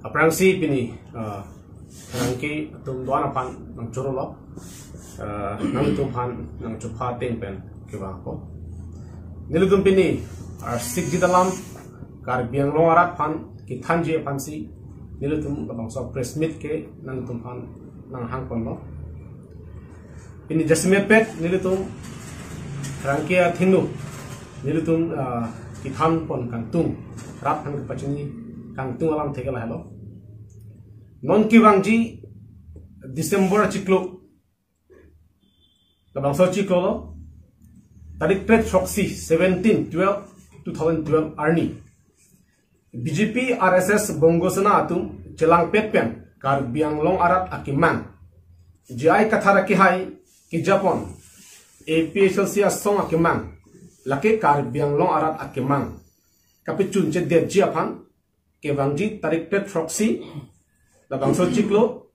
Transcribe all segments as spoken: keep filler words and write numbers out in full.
Aphrangsi pini, ah, pherangke atum do-an aphan nangchorolo. Ah, nangtum aphan nangchopha ateng pen kevang ako. Nelitum pini, ah, sikji alam Karbi Anglong arat aphan kethanji aphansi nelitum labangso press meet ke nangtum aphan nanghangponlo. Pini jasemet pet nelitum pherangke athengno nelitum, ah, kethanpon kangtung, rat aphan kepachini kangtung alam thek lahelo. Non kevangji December achiklo, labangso achiklo lo, tarik kre-throksi, seventeen twelve two thousand twelve arni, B J P R S S Bongo Sena atum chelangpet pen Karbi Anglong arat akemang, J I Kathar akehai kejapon, A P H L C asong akemang, lake Karbi Anglong arat akemang kapachunchedetji aphan kevangji tarik kre-throksi, labangso achiklo,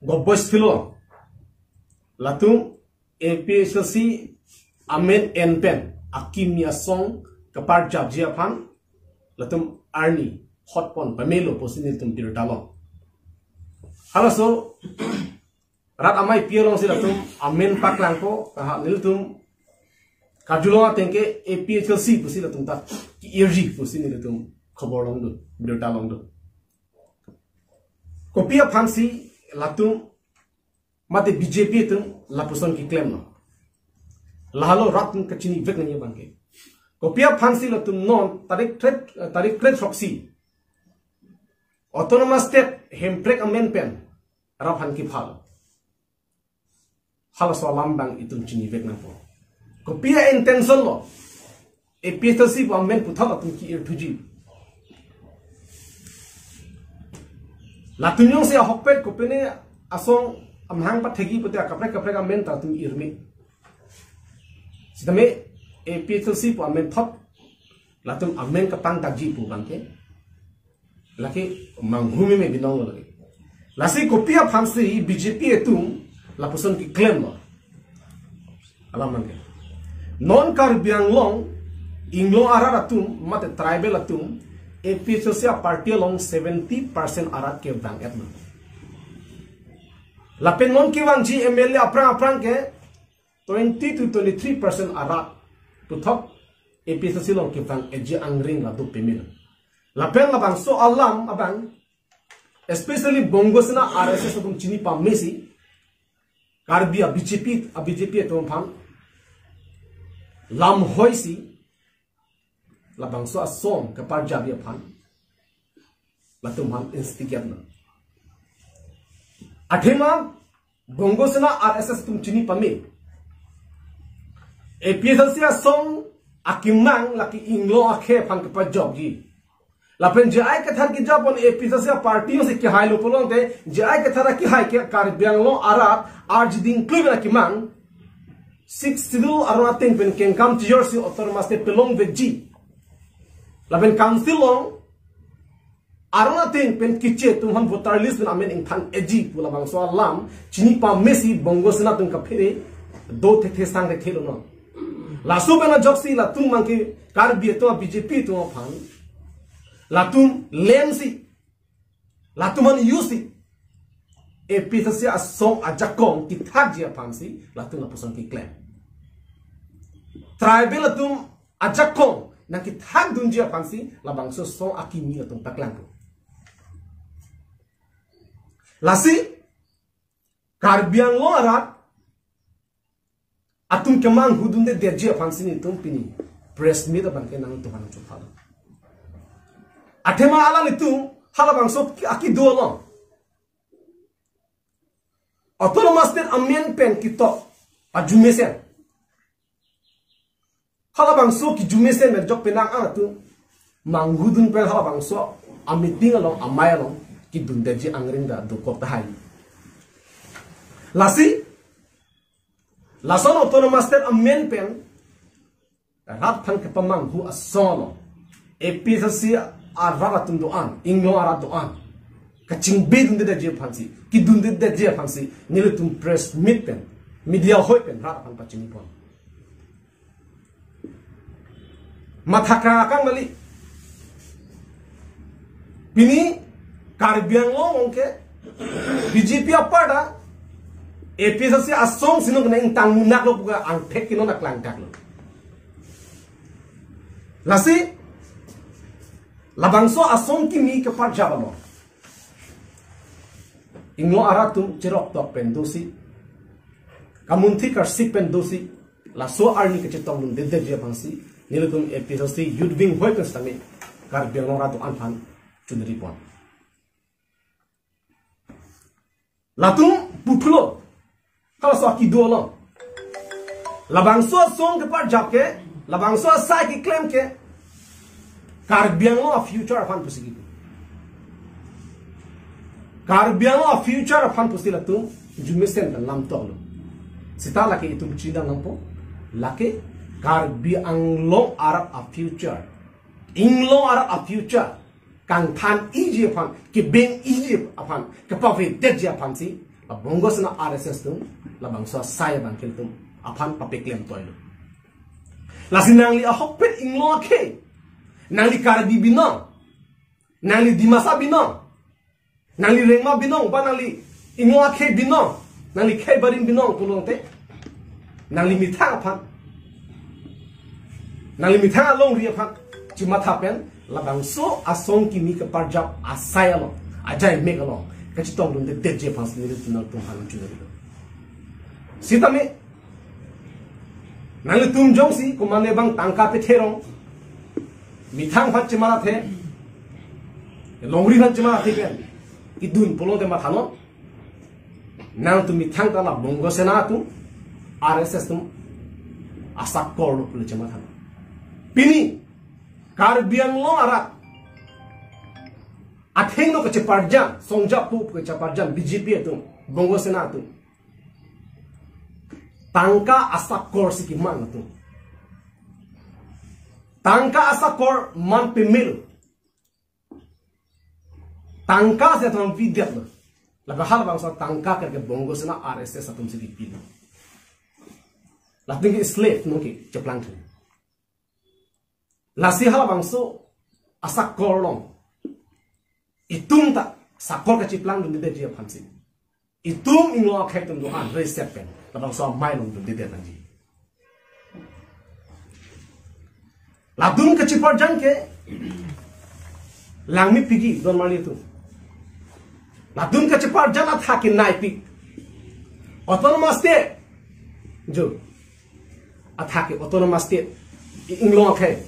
Govt Boys Field along, latum A P H L C amen en pen akimi asong keparjapji aphan latum arni hotpon pamelo pusi nelitum birta long. Halaso rat amei pi alongsi latum amen paklangpo, aha, nelitum karjulong ateng ke A P H L C pusi latum ta ki-irji pusi nelitum khobor longdun, birta longdun. Kopi aphansi latum mate B J P atum lapuson keklemlo? Lahelo rat atum kachinivek nangji abangke. Kopi aphansi latum non tarik kre-, tarik kre-throksi Autonomous State Hemprek amen pen rat aphan kephalo? Halaso alam abang itum chinivek nangpo. Kopi a-intention lo A P H L C pu amen puthot atum ki-irthuji? Latum jongsi ahokpet kopine asong amahang pathekji pute akaprek kaprek amen ta latum irme. Sitame A P H L C pu amen thot latum amen kapangdakji pu abangke lake manghumeme binong lo lake. Lasi kopi aphansi B J P atum lapuson keklemlo? Alam abangke, non Karbi Anglong, inglong arat atum mate tribal atum A P H L C aparty along seventy percent arat kevang-etlo. Lapen non kevangji M L A aphrang aphrang ke twenty to twenty-three percent arat puthot A P H L C along kevang-etji angring la do pamelo. Lapen labangso alam abang, especially Bongo Sena R S S atum chini pamesi, Karbi a B J P, a B J P atum aphan lamhoisi labangso asong keparjapji aphan latum aphan instigate lo. Athema Bongo Sena R S S atum chini pame, A P H L C asong akemang lake inglong akhei aphan kepajokji. Lapen J I Kathar kejapon A P H L C aparty si kehailo pulote, J I Kathar akehai ke Karbi Anglong arat arjiding klui akemang, Sixth Schedule aron ateng pen kengkam chijorsi Autonomous State pelongvekji. Lapen Council along aron ateng pen kiche atum aphan voter list pen amen ingthan-etji pu labangso alam chini pamesi Bongo Sena atum kaphere do thekthe sang thekthelo non. Laso pen ajoksi latum abangke Karbi atum a B J P atum aphan latum lemsi, latum aphan use si A P H L C asong ajakong kethakji aphansi latum lapuson keklem. Tribal atum ajakong nangkethakdunji aphansi labangso asong akimi latum paklangpo. Lasi Karbi Anglong arat atum kemanghudundedetji aphansi nelitum pini press meet abangke nangtum aphan chophalo. Athema alanglitum halabangso aki-, akido along Autonomous State amen pen ketok ajumesen, halabangso kijumesen pen jok penang atum manghudun pen halabangso a-meeting along, amei along kedundetji angring ta dokok tahai. Lasi lason Autonomous State amen pen rat aphan kepamanghu asong along A P H L C arat atum do-an, inglong arat do-an kachingbidundedetji aphansi, kedundedetji aphansi nelitum press meet pen, media ahoi pen rat aphan pachinipon. Matha kangkang kali. Pini Karbi Anglong along ke B J P apar ta A P H L C asong si nonke nangtang munak lo pu ke angthek ke non aklang dak lo. Lasi labangso asong kimi keparjap along inglong arat atum cherok tok pen dosi, kamunthi karsik pen dosi, laso arni kachetongdundedetji aphansi nelitum A P H L C Youth Wing hoi pen sitame Karbi Anglong arat atum an aphan chunri pon. Latum puthulo, halaso akido along. Labangso asong keparjap ke, labangso asai keklem ke Karbi Anglong a-future aphan pusi kipu. Karbi Anglong a-future aphan pusi latum jumesen pen lamtoklo. Seta lake itum chinidam nangpo, lake Karbi Anglong arat a-future, inglong arat a-future kangthan-iji aphan, kebeng-iji aphan, kepavedetji aphansi la Bongo Sena R S S atum labangso asai abang ke ilitum aphan papeklem toilo. Lasi nangli ahokpet inglong akhei, nangli Karbi binong, nangli Dimasa binong, nangli Rengma binong, ba nangli inglong akhei binong, nangli khei barim binong pulote, nangli methang aphan, nangli methang alongri aphan chematha pen labangso asong kimi keparjap asai along, ajai mek along kachetongdundedetji aphansi nelitum nangtum aphan chunri lo. Sitame nanglitum jongsi komatne abang tangka petherong, methang aphan chemarathe, longri aphan chemarathe pen idun pulote mathanon, nangtum methang ta la Bongo Sena atum, R S S atum asakor lo pule chemathanon. Pini Karbi Anglong arat athengno kacheparjan, songjapo kacheparjan B J P atum, Bongo Sena atum, tangka asakor si keman atum. Tangka asakor man pemil. Tangka si atum pidetlo. Laga halabangso tangka ke Bongo Sena R S S atum si pipilo. Latum ke slave nonke cheplangthu. Lasi halabangso asakor along itum ta sakor kacheplangdundedetji aphansi itum inglong akhei atum do-an resep pen labangso amei along dundedet nangji. Latum kacheparjan ke langmepikji don marli atum. Latum kacheparjan athak ke naipik. Autonomous State jo, athak ke Autonomous State, inglong akhei.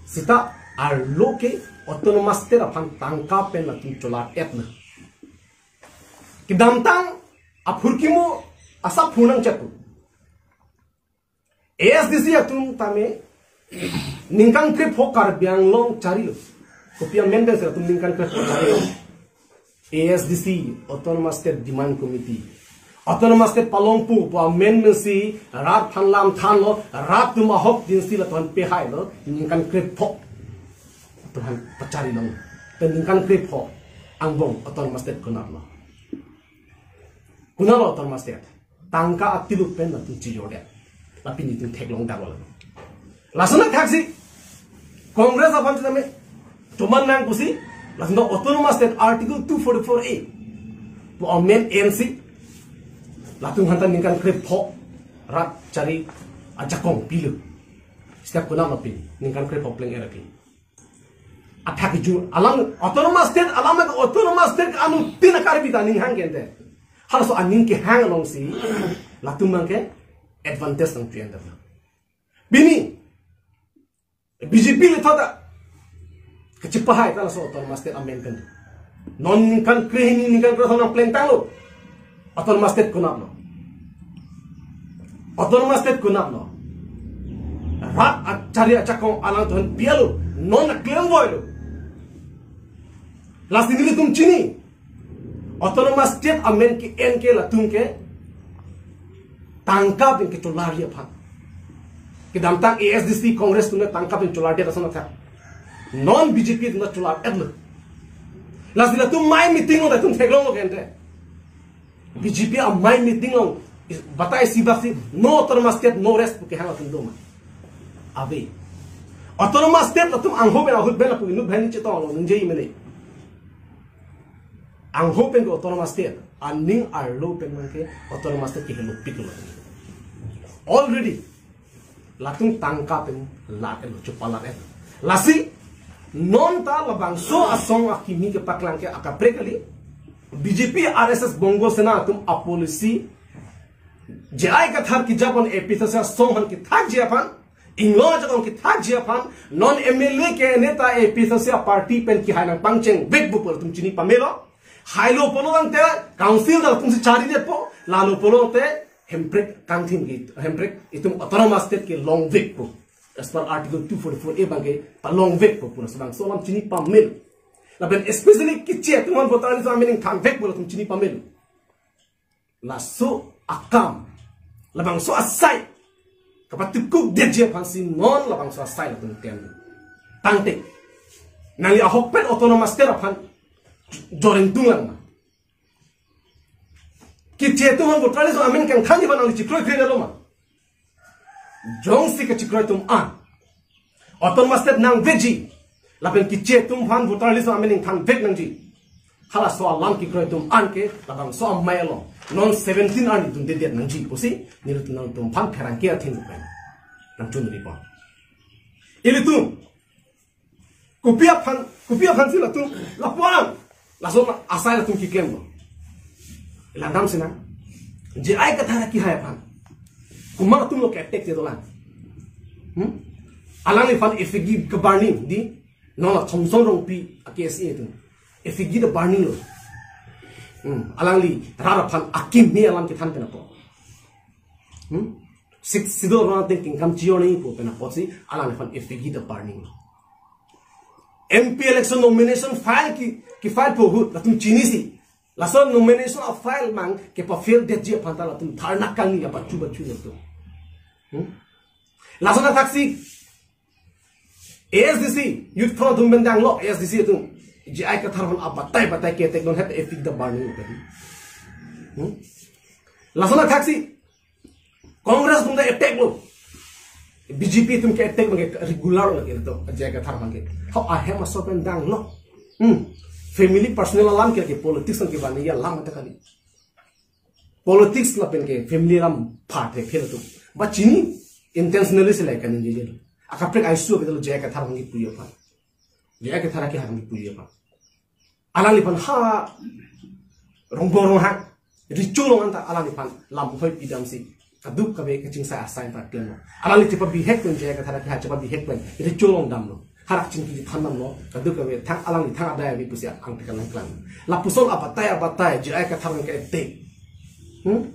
Seta arlo ke Autonomous State aphan tangka pen latum cholar-etlo. Kedamtang aphurkimo asap phunang chapu. A S D C atum tame ningkan krepho Karbi Anglong charilo. Kopi amen pensi latum ningkan krepho charilo? A S D C, Autonomous State Demand Committee. Autonomous State palongpo pu amen pensi rat aphan lam thanlo, rat atum ahok dinsi latum aphan pehailo, ningkan krepho. Latum aphan pacharilo. Pen ningkan krepho angbong Autonomous State konatlo? Konatlo Autonomous State? Tangka atilut pen latum chejordet. Lapen itum theklong daklo. Lason athaksi Congress aphan sitame choman nang pusi, lason Autonomous State Article two forty-four A pu amendment ensi latum aphanta ningkan krepho rat chari ajakong pilo. Seta konatlo pini ningkan krepho pleng-er aphi? Athak kejun alam Autonomous State alam ke Autonomous State anuttin a-Karbi ta aning hang ke ante. Halaso aning kehang alongsi latum abang ke advantage nangthu-en damlo. Pini B J P lethot ta kachepahai ta laso Autonomous State amendment. Non ningkan krehini ningkan krethrok nangplengtanglo Autonomous State konatlo? Autonomous State konatlo? Rat achari ajakong alangtum aphan pialo, non aklem voilo. Lasi nelitum chini, Autonomous State amen ke-en ke latum ke tangka pen kecholarji aphan. Kedamtang A S D C Congress atum tangka pen cholardet ason athak. Non B J P atum cholar-etlo. Lasi latum amei meeting along latum theklonglo ke ante. B J P amei meeting along batai isi bak si no Autonomous State, no rest pu kehang atum doma? Ave. Autonomous state latum angho pen ahut pen lapu inut banghini chetong lo ningje mene. Angho pen ke autonomous state, aning arlo pen abangke autonomous state kehelopik lo. Already latum tangka pen lat-et lo, chupa lat-et. Lasi non ta labangso asong akimi kepaklang ke akaprek kali. B J P, R S S, Bongo Sena atum apolicy J I Kathar kejapon A P H L C asong aphan kethakji aphan, inglong ajakong kethakji aphan, non M L A ke neta A P H L C aparty pen kehai nangpangchengvekpo pu latum chini pamelo. Hailo pulo tangte council ta latumsi charidetpo, lalo pulo tangte Hemprek kangthim ke, Hemprek itum autonomous state kelongvekpo. As per Article two forty-four A abangke palongvekpo pu labangso alam chini pamelo. Lapen especially Keche atum aphan voter list amen ingthanvekpo latum chini pamelo. Laso akam, labangso asai kapatukukdetji aphansi non labangso asai latum tem. Tangte nangli ahokpet autonomous state aphan joreng tunglang ma? Keche atum aphan voter list amen kangthanji aphan nangli chikroikre lo ma? Jongsi kachikroi atum an autonomous state nangveji, lapen Keche atum aphan voter list amen ingthanvek nangji, halaso alam kekroi atum an ke labangso amei along non seventeen arni dundedet nangji pusi nelitum nangtum aphan pherangke athengno pen nangchunri pon. Ilitum kopi aphan, kopi aphansi latum lapuan laso asai latum keklemlo? Langdamsi nang, J I Kathar akehai aphan komat atumlo ke-attack te dolang? Hmm? Alangliphan effigy keburning di, non la Thomson Rongpi a-K S A atum effigy ta burning lo. Hmm. Alangli rat aphan akimi alam kethan pen apot. Hmm? Sixth Schedule ron ateng kengkam chijor nangji pu pen apotsi alangliphan effigy ta burning lo. M P election nomination file ke, kefile po ahut latum chinisi, laso nomination a-file mang kepafail detji aphan ta latum dharna kangni abachu bachu latum. Hmm? Lason athaksi A S D C, Youth Front atum pen danglo, A S D C atum J I Kathar aphan abatai batai ke-attack, non het effigy ta burning lo. Hmm? Lason athaksi Congress atum ta attack lo, B J P atum ke-attack abangke regular lo ke to, J I Kathar abangke. Ho ahem aso pen danglo. Hmm. Family personal alam ke, ke politics ke bani ya alam ta kali. Politics lapen ke family alam part he phel atum. Ba chini intentionally se la kaningje. Akaprek aiso ke to J I Kathar abangke puyo pa. J I Kathar akehai abangke puyo pa. Alangliphan ha Rongbong Ronghang, Recho along anta alangliphan lam hoi pidamsi kadokave kachingsai asai ta klemlo. Alangli chepabihek pen, J I Kathar akehai chepabihek pen Recho along damlo. Harak chingki than damlo, kadokave thang alangli thang adai ave pusi angthek nangklang. Lapuson abatai abatai J I Kathar ke-attack. Hmm?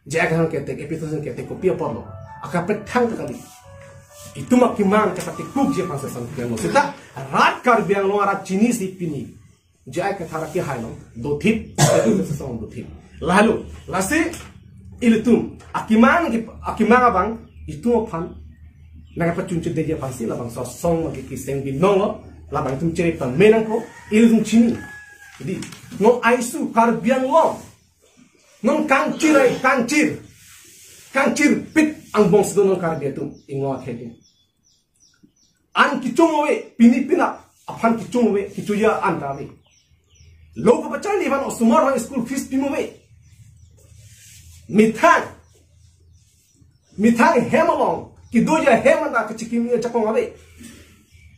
J I Kathar ke-attack, A P H L C ke-attack, kopi apotlo? Akaprek thang ta kali. Itum akemang kapatikukji aphan sesang klemlo. Seta rat Karbi Anglong arat chinisi pini J I Kathar akehai along dothip, A P H L C asong dothip. Lalu, lasi ilitum akemang ki, akemang abang itum aphan nangpachunchedetji aphansi labangso asong abangke keseng binong lo, labang itum chere pame nangkok, ilitum chini. Jadi, non aiso Karbi Anglong, non kangchir ai, kangchir, kangchirpik angbong si do non Karbi atum, inglong akhei atum. An kechung ave, pini pina aphan kechung ave, kechoji an ta ave. Lo kapacharli aphan osomar aphan school fees pimo ave. Methang, methang hem along kedoji ahem anta kachekimi ajakong ave.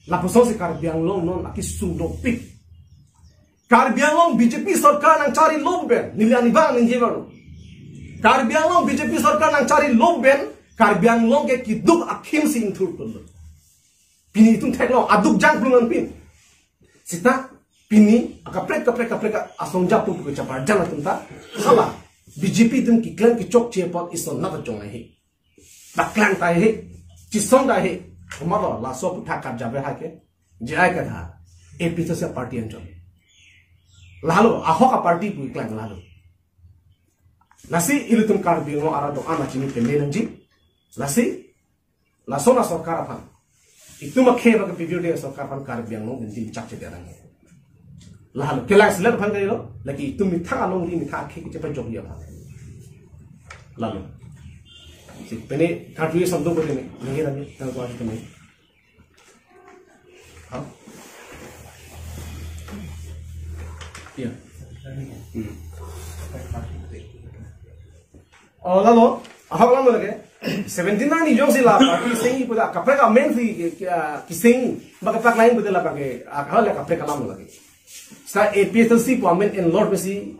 Lapusonsi Karbi Anglong non akesung dopik. Karbi Anglong B J P sorkar nangcharilo pen, neli arnivang ningje vang. Karbi Anglong B J P sorkar nangcharilo pen, Karbi Anglong ke keduk akhimsi ingthur pulo. Pini itum theklong, aduk jangplung anpin. Seta pini akaprek kaprek kaprek asong japu pu chapar jang atum ta, hala B J P atum keklem kechokche apot ison nat achong ahi. Paklang ta he, chesong ta he, komatlo laso aputhak karjaver hai ke, J I Kathar, A P H L C party anchot. Lalo, ahok aparty pu klang lalo. Lasi ilitum Karbi Anglong arat do-an achini peme nangji. Lasi, lason asorkar aphan, itum akhei abang ke P V D sorkar aphan Karbi Anglong pen jim chak chepe nang. Lalo, kelangselet aphan kalilo, lake itum methang alongri methang akhei kechepajokji aphan. Lalo. Si pene graduation do ko tene, nangke nangke, tang ko ati tene. Iya. Hmm. Oh, lalo, ahok lalo lake. Seventeen na ni jongsi la party sing ipuda kaprek amen si, eh, kising, baka pak lain ipuda la pakai, ah, hal la kaprek alam lake. Sa A P H L C pu amen en lord besi,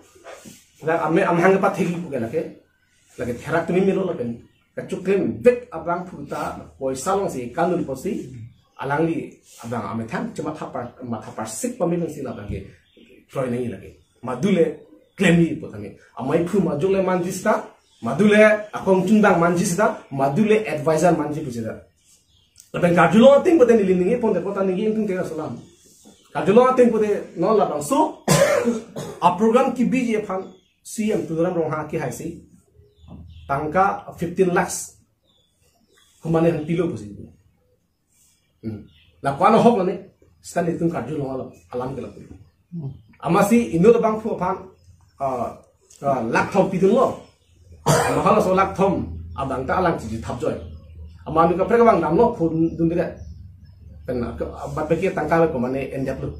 la amen amahang kepathegi pu ke lake. Lake therak tumi melo lapen kachoklem vek abang phu ta poisa alongsi kanun pusi alangli abang amethang chematha par, matha parsik pamilon si labang ke kroi nangji lake. Madule klemji pu tame. Amei phu majok le manji sita, madule akong chundang manji sita, madule advisor manji pu sita. Lapen karjulong ateng pute neli ningje ponte kota ningje ingtung tera solam. Karjulong ateng pute non labangso a program kebiji aphan C M Tuliram Ronghang kehai si tangka fifteen lakhs humane han pilo pusi. Hmm. La ko-an ahok lone, sita netum karjulong alam, alam ke lapu. Amatsi inut abang phu aphan, ah, ah, lakh thom pidunlo. Ama halaso lakh thom abang ta alang chiji thapjoi. Ama nu kaprek abang damlo phu dun dire. Pen ke, bat baki tangka le pemane endap lo.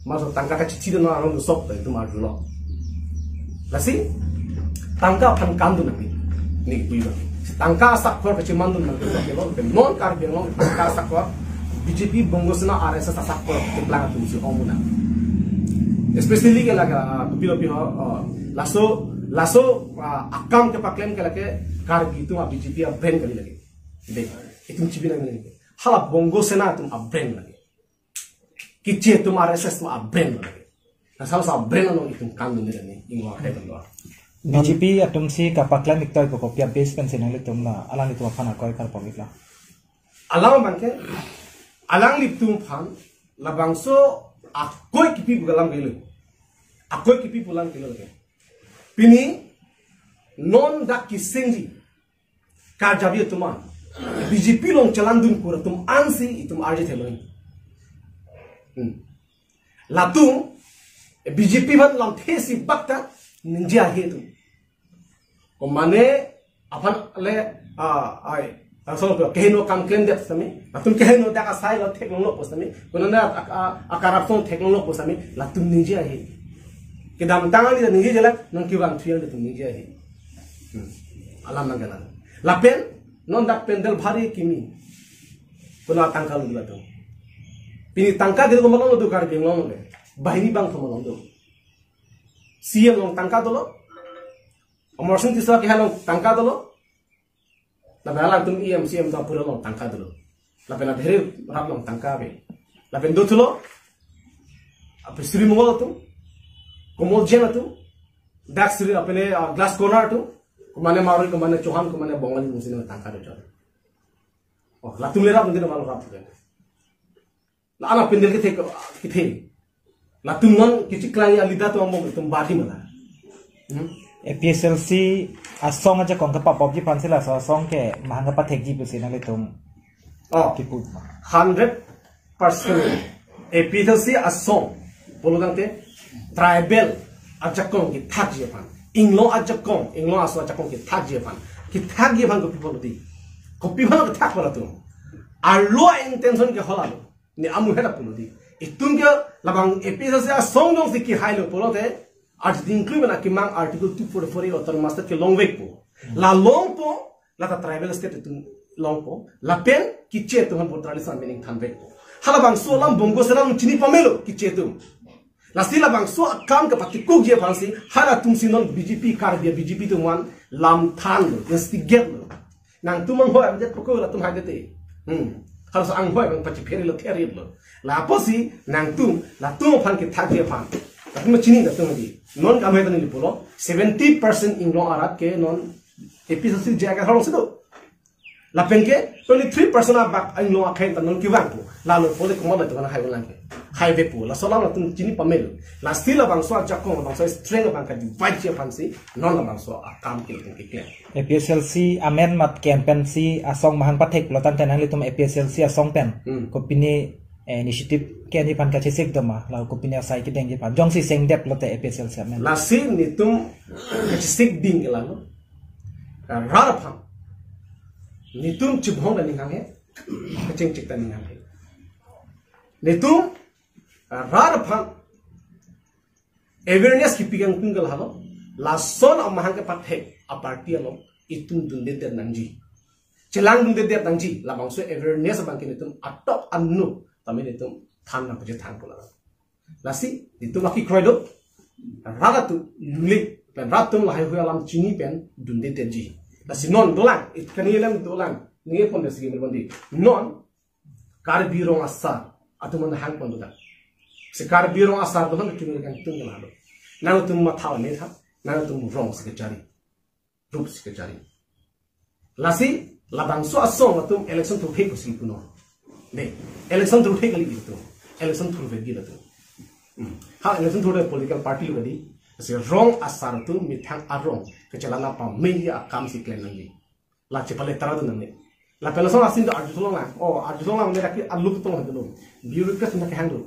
Maso tangka kachithi dun arong sok ta itum arjulo. Lasi tangka aphan kam dun nangji. Ni kui ba. Tangka asakkor kachiman dun nangji lo. Pen non Karbi Anglong tangka asakkor B J P Bongo Sena R S S asakkor keplang atum si ong muna. Especially ke lake, ah, kopi lo pi ho, ah, laso, laso, ah, akam kepaklem ke lake Karbi atum a B J P a brand kali lake. De, itum chibi nangji. Hala Bongo Sena atum a brand lake. Keche atum R S S atum a brand lake. Lasi halaso a brand along itum kam dun nangji, ingwa hai dun lo. B J P atum si kapaklem iktoi ko kopi a base pen si nanglitum la alanglitum aphan akoi karpok iklo? Alang abang ke, alanglitum aphan labangso akoi kipi pu alam ke lo. Akoi kipi pu alam ke lo ke. Pini non dak kisingji karjabi atum an, B J P along chelang dun kur atum an si itum arje thelo. Hmm. Latum B J P aphan lamthe si bak ta ningje ahe atum. Komane aphan le, ah, ai, laso to keheno kam klemdet sami, latum keheno dak asai lo theklonglo pu sami, konane a, a, a corruption theklonglo pu sami, latum ningje ahe. Kedamtang ani ningje jela, nangkevang thu yang latum ningje ahe. Hmm. Alam nangkelang. Lapen non dak pandal bhari kimi. Konat tangka lo latum? Pini tangka kedo malom lo do, Karbi Anglong le. Banghini bangthu malom do. C M along tangka dolo. Amarsing Tisso kehai along tangka dolo. Lapen alangtum E M C M ta pura along tangka dolo. Lapen la Dhere rat along tangka ave. Lapen dothulo. Ape Sri Mongol atum, Komol Jain atum, dak Sri apene, ah, Glass Corner atum, komane Marwari, komane Chauhan, komane Bongali atum si tangka do chot. Oh, latum le rap nanti nama rap ke. La ana pandal kethe, kethe. Latum non kachiklang a leader atum amo itum bari mala. Hmm? A P H L C asong ajakong kepapopji aphan si laso asong ke mahang kepathekji pusi nanglitum Oh, kipu ma? Hundred percent. A P H L C asong pulo tangte tribal ajakong kethakji aphan, inglong ajakong, inglong aso ajakong kethakji aphan, kethakji aphan kopi pulo di? Kopi aphan kethak pulo latum? Arlo intention ke hala lo. Ne amu hera pulo di. Itum ke labang A P H L C asong jongsi kehai lo pulote, article include na kimang Article two forty-four A autonomous state kelongvekpo. La longpo, lata tribal state itum longpo. Lapen keche atum aphan voter list meaning thanvekpo. Halabangso alam Bongo Sena chini pamelo keche atum. Lasi labangso akam kepatikukji aphansi halatum si non B J P Karbi B J P atum aphan lam thanlo, instigate lo. Nangtum anghoi amjet poko latum haidete. Hmm. Harus anghoi abang pachiphere lo, therit lo. Lapusi nangtum, latum aphan kethakji aphan, latum chini latum di. Non kam hai tani pulo, seventy percent inglong arat ke non A P H L C jaga harong situ. Lapen ke twenty-three percent abak inglong akhai ta non kevangpo. Lalo pole komat latum hai ulang ke. Haivekpo. Laso alam latum chini pamelo. Lasi labangso ajakong, labangso strength abang kedivide ji aphansi non labangso akam ke latum keklem. A P H L C amen mat campaign si asong mahang pathek pulo tangte nanglitum A P H L C asong pen, hmm, kopine, eh, initiative ke-enji aphan kachesik do ma, la kopine asai kedengji aphan, jongsi sengdet pulote A P H L C amen? Lasi netum kachesik ding ke lalo. Rat aphan netum chibhong ta ning hanghe, kachingchik ta ning hanghe. Netum rat aphan Awareness kipi kangtung ke lahelo. Lason amahang kepathek a-party along itum dundedet nangji. Chelangdundedet nangji. Labangso awareness abang ke nelitum atok anu tame nelitum than nangpachethang pulang. Lasi nelitum aki kroido. Rat atum lule pen rat atum lahai hui alam chini pen dundedetji. Lasi non dolang, it kani alam dolang. Ningje pon desi gimel bondi. Non Karbi Rong Asar atum an hang pon dolang. Si Karbi Rong Asar dolang kini kan tung lahelo. Nangtum matha ne tha, nangtum rong si kachari. Rup si kachari. Lasi labangso asong atum election thurthek pusi punon. De, election thurthek kali gitu. Election thurthek gitu. Hmm. Ha election thurthek political party lo di. Si Rong Asar atum methang arong kechelana pamilya akam si klem nangji. La chepale tara do nangne. Lapen lason asin do arjulong lang. Oh, arjulong lang ne laki alu tong hadu. Bureaucrat na kehang do.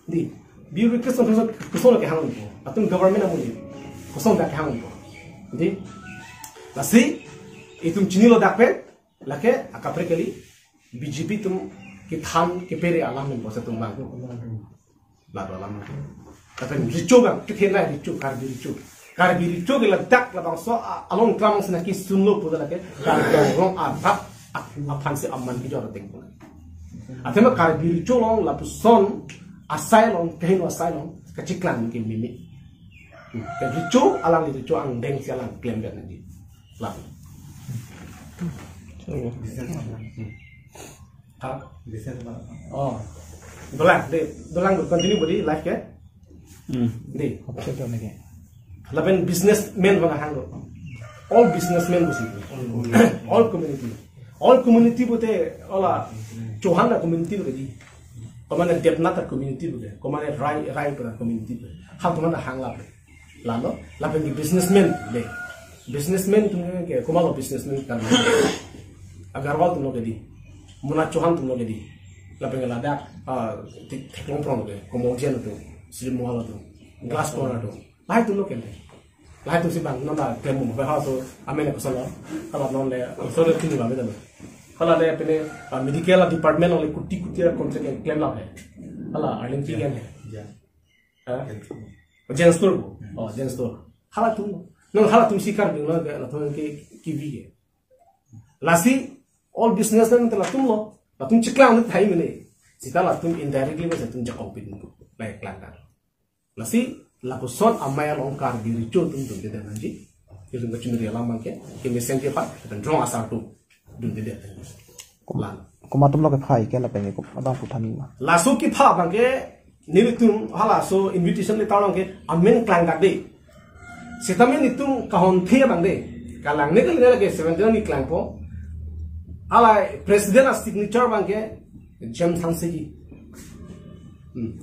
Di. Bureaucrat son son kosong kehang do. Atum government amu di. Kosong dak kehang do. Di. Lasi itum chinilo dak pen, lake akaprek kali B J P atum kethan kepere alam pen bosa atum bang. Lado alam. Tapi recho bang, kethenai recho, Karbi recho. Karbi recho ke ladak labangso a-, along klam sena kisunlo pu lake Karbi Anglong arat ap-, aphan si aman kejor ateng pu. Athema Karbi recho along lapuson asai along, kehingno asai along kachiklang ke mimi. Hmm. Ke recho alang recho angdeng si alang klem kan nanti. Lah. Ha? Business apa? Oh. Dolang, de, dolang continue bodi live ke? Hmm. De. Apa sih tuh nih? Lapen businessman bang hang do. All businessman besi. All community. All community bote ola Chauhan a community bote di. Komane Debnath a community bote. Komane Rai, Rai a community bote. Hal teman hang lap. Lalo, lapen ke businessman, de. Businessman atum ke, komatlo businessman kan. Agarwal atum lo ke di. Mona Chauhan atum lo ke di. Lapen ke ladak, ah, Thek-, Theklongprong lo ke, Komol Jain atum, Sri Mohal atum, Glass Corner atum. Lahai atum lo ke de. Lahai atum si bang, non ta klem mo, ha so, amen ko solo. Hala non le, so le tin ba me da. Hala le pene, ah, medical department lo le kuti kuti a contract klem la le. Hala, arning ki kan. Ya. Ha? Jane Store. Oh, Jane Store. Halatum. Non halatum si Karbi lo ke, latum ke kibi ke. Lasi all business nang latum lo. Latum chiklang ni thai mene. Seta latum indirectly ba latum ja compete ni. Lai klang kan. Lasi lapuson amei along Karbi recho atum dundedet nangji. Itum kachunri alam bang ke. Kemesen ke pat, dan Rong Asar atum dundedet. Lan. Komat atum lo kephai ke lapen ke abang puthan ma. Laso kepha abang ke nelitum halaso invitation letter along ke amen klangdak de. Seta amen itum kahonthe abang de. Kalang ne kalang ne lake seventeen ni klangpo. Hala president a signature abang ke James Hanse ji. Hmm.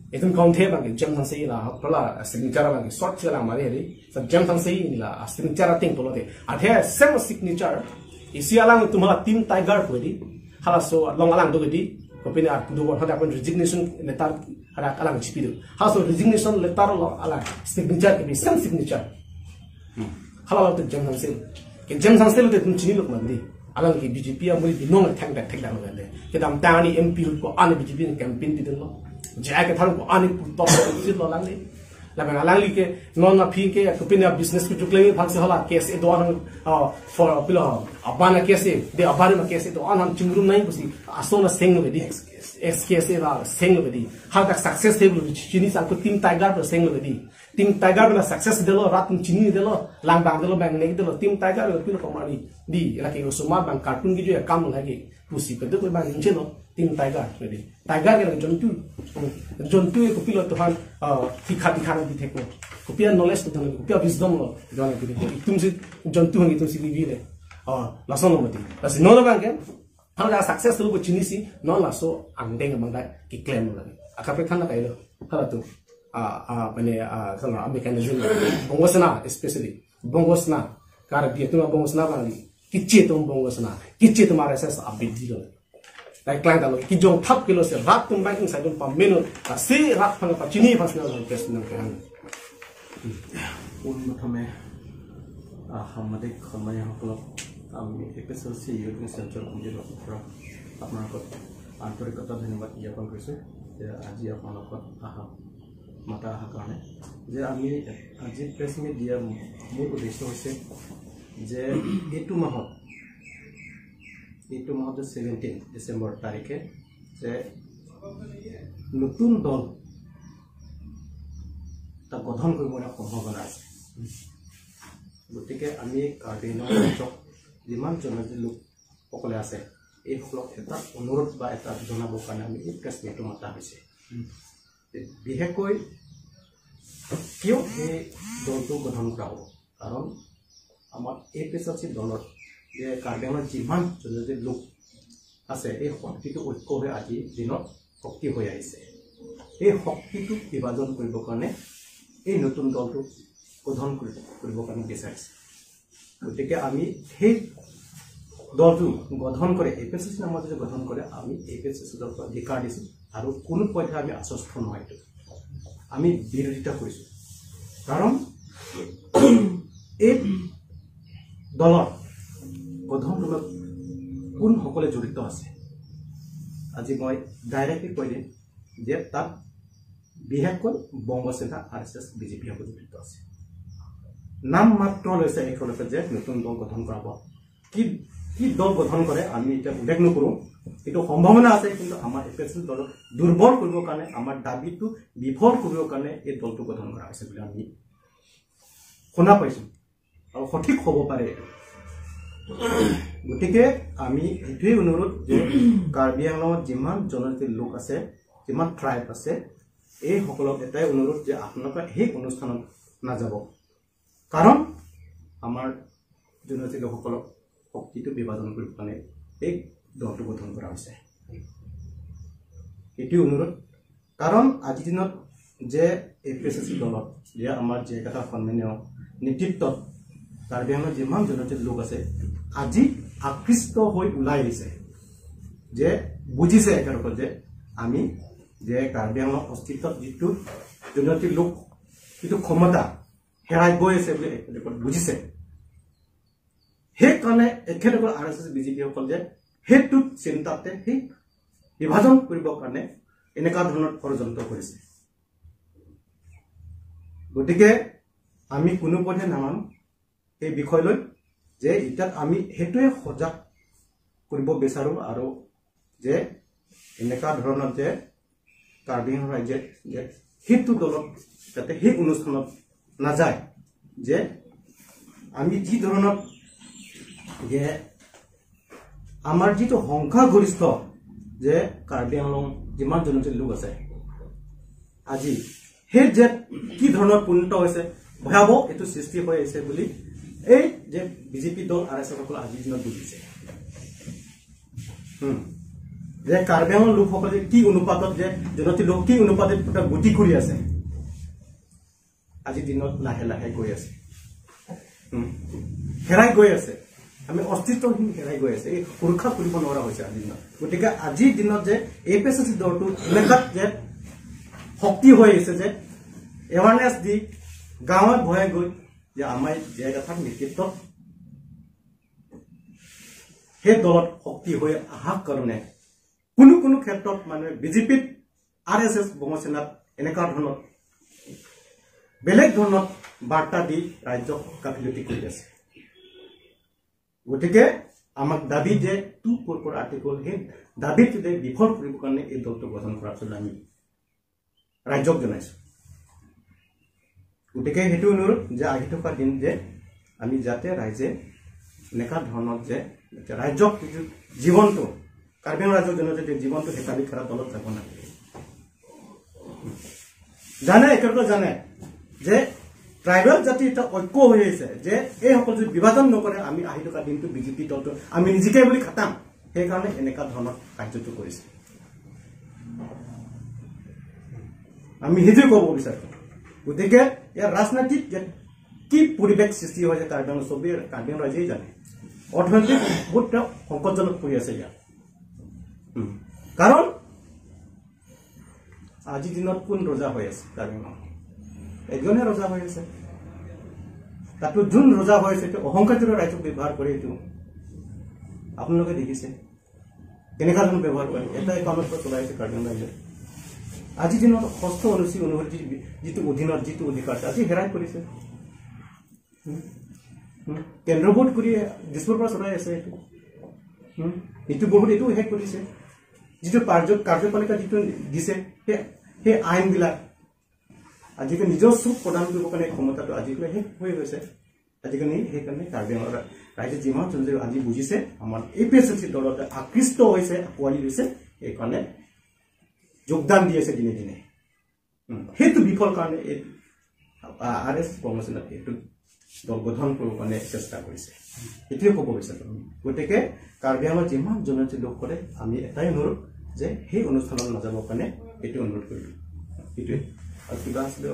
Itum kahonthe abang ke James Hanse la, pala signature abang ke short si lang mari hari. Sa James Hanse la signature ateng pulote. Athe same signature. Isi alang itum hala Team Tiger pu di. Halaso along alang do di. Kopine ar pudu bor hadak pen resignation letter hadak alang chipi do. Halaso resignation letter lo alang signature ke same signature. Hmm. Hala lo te James Hanse. Ke James Hanse lo te itum chinilo mandi. Alang ke B J P amuri binong thang dak thang dak lo kan de. Kedamtang arni M P ko-an B J P ni campaign pidunlo. J I Kathar ko-an pu top seat lo lang de. Lapen alangli ke non aphi ke kopine business kuchuk lagi aphansi hala K S A do-an, ah, for pilo, abana K S A, de abari ma K S A do-an chingrum nai pusi ason aseng lo di. Ex K S A la seng lo di. Hadak success table chini sa ko Team Tiger lo seng lo di. Team Tiger bela success delo, rat atum chinidelo, lang bang delo, bang nek delo, Team Tiger lo pilo komani. Di, lake osomar bang cartoon kejo akam lagi. Pusi keduk bang ninchelo, Team Tiger, jadi. Tiger ke jontu. Hmm. Jontu ke kopilo tuhan, ah, tikha tikha na dithek lo. Kopi a knowledge tuhan, kopi a wisdom lo, tuhan ke dithek. Itum si jontu hang itum si bibi le. Ah, lason lo mati. Lasi non abang ke, hala success lo ko chinisi, non laso angdeng abang da keklem lo lagi. Akaprek than na kailo. Halatum. Ah, ah, mane, ah, salah, ah, mechanism. Bongo Sena, especially. Bongo Sena. Karbi atum Bongo Sena bang di. Kiche atum Bongo Sena. Kiche atum R S S abidi lo. Lai klang ta lo. Kijong thap kilo si rat atum bang inside atum pamenu. Lasi rat aphan pachini aphan si nang request nang kehang. পোনপ্ৰথমে, আহ, সাংবাদিক সন্মানীয়সকলক আমি A P S L C youth centre কমিটিৰ তৰফৰ পৰা আপোনালোকক আন্তৰিকতা ধন্যবাদ জ্ঞাপন কৰিছোঁ যে আজি আপোনালোকক আহা, মাতা অহাৰ কাৰণে। যে আমি আজি প্ৰেছ মিট দিয়া মূল উদ্দেশ্য হৈছে যে এইটো মাহত, এইটো মাহত যে ছেভেণ্টিন ডিচেম্বৰ তাৰিখে যে নতুন দল এটা গঠন কৰিবলৈ সম্ভাৱনা আছে। গতিকে আমি কাৰ্বি আংলং ৰাজ্যত যিমান জনজাতি লোকসকলে আছে, এইসকলক এটা অনুৰোধ বা এটা জনাবৰ কাৰণে আমি এই প্ৰেছ মিটটো মতা হৈছে। বিশেষকৈ কিয় এই দলটো গঠন কৰা হ'ব? কাৰণ আমাৰ এ পি এইচ এল চি দলত যে কাৰ্বি আংলঙৰ যিমান জনজাতি লোক আছে, এই শক্তিটো ঐক্য হৈ আজিৰ দিনত শক্তি হৈ আহিছে। এই শক্তিটো বিভাজন কৰিবৰ কাৰণে এই নতুন দলটো গঠন কৰি, কৰিবৰ কাৰণে বিচাৰিছে। গতিকে আমি সেই দলটো গঠন কৰে, এ পি এইচ এল চি নামত যদি গঠন কৰে, আমি এ পি এইচ এল চি দলৰ পৰা ধিক্কাৰ দিছোঁ আৰু কোনো পধ্যে আমি আশ্বস্ত নহয়। এইটো আমি বিৰোধিতা কৰিছোঁ। কাৰণ এই দলৰ গঠন দলত কোনসকলে জড়িত আছে, আজি মই ডাইৰেক্টলি কৈ দিম যে তাত বিশেষকৈ বংগ সেনা, আৰ এছ এছ, বি জে পি সকল জড়িত আছে। নাম মাত্ৰ লৈছে একেলগে যে নতুন দল গঠন কৰাব। কি কি দল গঠন কৰে আমি এতিয়া উল্লেখ নকৰোঁ, কিন্তু সম্ভাৱনা আছে। কিন্তু আমাৰ এ পি এইচ এল চি দলক দুৰ্বল কৰিবৰ কাৰণে, আমাৰ দাবীটো বিফল কৰিবৰ কাৰণে এই দলটো গঠন কৰা হৈছে বুলি আমি শুনা পাইছোঁ আৰু সঠিক হ'ব পাৰে এইটো। গতিকে আমি এইটোৱেই অনুৰোধ যে কাৰ্বি আংলঙত যিমান জনজাতি লোক আছে, যিমান ট্ৰাইব আছে, এইসকলক এটাই অনুৰোধ যে আপোনালোকে সেই অনুষ্ঠানত নাযাব। কাৰণ আমাৰ জনজাতি লোকসকলক শক্তিটো বিভাজন কৰিব কাৰণে এই দলটো গঠন কৰা হৈছে। এইটোৱেই অনুৰোধ। কাৰণ আজিৰ দিনত যে এ পি এইচ এল চি দলত যে আমাৰ জে আই কাথাৰ সন্মানীয় নেতৃত্বত কাৰ্বি আংলঙৰ যিমান জনজাতি লোক আছে, আজি আকৃষ্ট হৈ ওলাই আহিছে, যে বুজিছে একেলগে যে আমি যে কাৰ্বি আংলঙৰ অস্তিত্বত যিটো জনজাতি লোক যিটো ক্ষমতা হেৰাই গৈ আছে বুলি একেলগে বুজিছে। সেইকাৰণে একেলগে আৰ এছ এছ, বি জে পি সকল যে সেইটো চিন্তাতে সেই বিভাজন কৰিবৰ কাৰণে এনেকুৱা ধৰণৰ ষড়যন্ত্ৰ কৰিছে। গতিকে আমি কোনো পধ্যে নামানো সেই বিষয় লৈ, যে এতিয়াত আমি সেইটোৱে সজাগ কৰিব বিচাৰোঁ আৰু যে এনেকুৱা ধৰণৰ যে কাৰ্বি আংলং ৰাইজে যে সেইটো দলত যাতে সেই অনুষ্ঠানত নাযায়, যে আমি যি ধৰণত যে আমাৰ যিটো সংখ্যাগৰিষ্ঠ যে কাৰ্বি আংলং যিমান জনজাতি লোক আছে, আজি সেই যে কি ধৰণৰ পূৰ্ণতা হৈছে, ভয়াৱহ এইটো সৃষ্টি হৈ আহিছে বুলি এই যে বি জে পি দল আৰ এছ এছ সকলে আজিৰ দিনত বুজিছে। হুম। যে কাৰ্বি আংলং লোকসকলে কি অনুপাতত যে জনজাতি লোক কি অনুপাতত এটা গতি কৰি আছে, আজিৰ দিনত লাহে লাহে গৈ আছে। হুম। হেৰাই গৈ আছে। আমি অস্তিত্বহীন হেৰাই গৈ আছে। এই সুৰক্ষা কৰিব নোৱাৰা হৈছে আজিৰ দিনত। গতিকে আজিৰ দিনত যে এ পি এইচ এল চি দলটো এলেকাত যে শক্তি হৈ আহিছে, যে এৱাৰনেছ দি গাঁৱে ভূঞে গৈ যে আমাৰ জে আই কাথাৰ নেতৃত্বত সেই দলত শক্তি হৈ অহাৰ কাৰণে কোনো কোনো ক্ষেত্ৰত মানে বি জে পিত, আৰ এছ এছ, বংগ সেনাত এনেকুৱা ধৰণৰ বেলেগ ধৰণৰ বাৰ্তা দি ৰাইজক গাফিলতি কৰি আছে। গতিকে আমাক দাবী যে টু ফ'ৰ ফ'ৰ আৰ্টিকল, সেই দাবীটো যে বিফল কৰিবৰ কাৰণে এই দলটো গঠন কৰাৰ পিছত আমি ৰাইজক জনাইছো। গতিকে সেইটো অনুৰোধ যে আহি থকা দিন যে আমি যাতে ৰাইজে এনেকুৱা ধৰণৰ যে যাতে ৰাইজক যিটো জীৱনটো, কাৰ্বি আংলং ৰাইজৰ জনজাতীয় জীৱনটো হেতালি খেলা দলত যাব নালাগে। জানে, একেলগে জানে যে ট্ৰাইবেল জাতি এটা ঐক্য হৈ আছে, যে এইসকল যদি বিভাজন নকৰে আমি আহি থকা দিনটো বি জে পি দলটো আমি নিজিকে বুলি খাটাম। সেইকাৰণে এনেকুৱা ধৰণৰ কাৰ্যটো কৰিছে। আমি সেইটোৱে ক'ব বিচাৰোঁ। গতিকে ইয়াৰ ৰাজনৈতিক যে কি পৰিৱেশ সৃষ্টি হৈছে কাৰ্বি আংলং, চবেই কাৰ্বি আংলং ৰাইজেই জানে। অৰ্থনৈতিক বহুত তেওঁ সংকটজনক পৰি আছে ইয়াত। উম। কাৰণ আজিৰ দিনত কোন ৰজা হৈ আছে কাৰ্বি আংলং? এজনে ৰজা হৈ আছে। তাতো যোন ৰজা হৈ আছে, তেওঁ অহংকাৰটোৰে ৰাইজক ব্যৱহাৰ কৰে, এইটো আপোনালোকে দেখিছে। কেনেকুৱা ধৰণৰ ব্যৱহাৰ কৰে? এটাই কামত চলাই আছে কাৰ্বি আংলং ৰাইজে। আজি দিনত ষষ্ঠ অনুসূচী অনুসৰি যি- যিটো অধীনত যিটো অধিকাৰ আছে, আজি হেৰাই পৰিছে। হুম? হুম? কেন্দ্ৰবোধ কৰি দিছপুৰৰ পৰা চলাই আছে এইটো। হুম? এইটো বহুত এইটো শেষ কৰিছে। যিটো কাৰ্য কাৰ্যপালিকা যিটো দিছে, সেই সেই আইনবিলাক আজিকালি নিজৰ চুপ প্ৰদান কৰিবৰ কাৰণে ক্ষমতাটো আজিকালি শেষ হৈ গৈছে। আজিকালি সেইকাৰণে কাৰ্বি আংলঙৰ ৰাইজে যিমান চলিছে আজি বুজিছে, আমাৰ এ পি এছ এল চি দলতে আকৃষ্ট হৈছে, আঁকোৱালি লৈছে, সেইকাৰণে যোগদান দি আছে দিনে দিনে। উম, সেইটো বিফল কাৰণে এই আৰ এছ কংগ্ৰেছে এইটো দল গঠন কৰিবৰ কাৰণে চেষ্টা কৰিছে। এইটোৱে ক'ব বিচাৰোঁ। গতিকে কাৰ্বি আংলঙৰ যিমান জনজাতি লোক কৰে, আমি এটাই অনুৰোধ যে সেই অনুষ্ঠানত নাযাবৰ কাৰণে এইটো অনুৰোধ কৰিলোঁ। এইটোৱে। আৰু কিবা আছিলে?